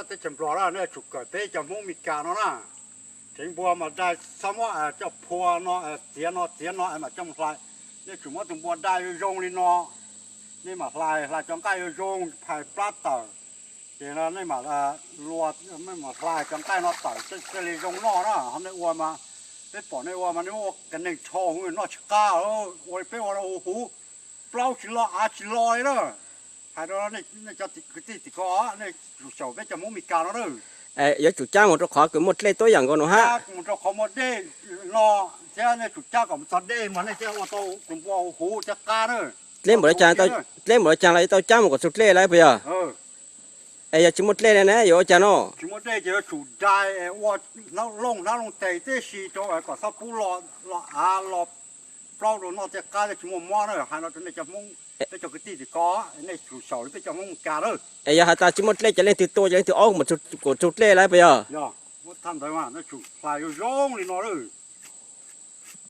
Teb chaws Nplog na, nej tsum kawm peb cov Hmoob Mes Kas no na. Tsev npua mas dai, txhob muab coj phua no, txiav no txiav no es mam coj mus hlais. Nej tsum muab tus npua dai zoo zoo li no, nej mam hlais, hlais cov nqaij zoo zoo, phais plab tawm, ces nej mam, nej mam hlais cov nqaij no tawm thiaj li zoo noj na. Ho nej ua mas, peb pom nej ua mas nej muab ua ka neeg rho huv noj tsis qab, ua li peb ua no huv huv, plaub tsis lo av tsis lo li na. Hais rau nej cov kwv tij tim ko, nej tsum xyaum peb cov Hmoob Mes Kas no na. Yuav tsum cab mus rau qhov kws muaj dlej tuab yam nkaus no hab. Mus rau qhov muaj dej no, thiab nej tsum cab kom mus txog dej mas nej thiaj ua tau tus npua huv thiab qab na. Dlej npaum li cas, dlej npaum li cas los yuav tau cab mus kom txug dlej lawm puas yog? Es yog tsis muaj dlej li ne yuav ua cas no? Tsis muaj dlej ces yuav tsum dai es ua looj hnab looj tes tib si rau kom txhob pub lo, lo av lo plaub rau noj thiaj qab thiaj tsis muaj mob na. Hais no rau nej cov Hmoob, peb cov kwv tij tim ko, nej tsum xyaum li peb cov Hmoob Mes Kas na. Es yog has tas tsis muaj dlej ces leej twg tua ces leej twg aub kom txug dlej lawm puas yog? Yog, muab thaj ntawd mas nej tsum hlais zoo zoo li no na.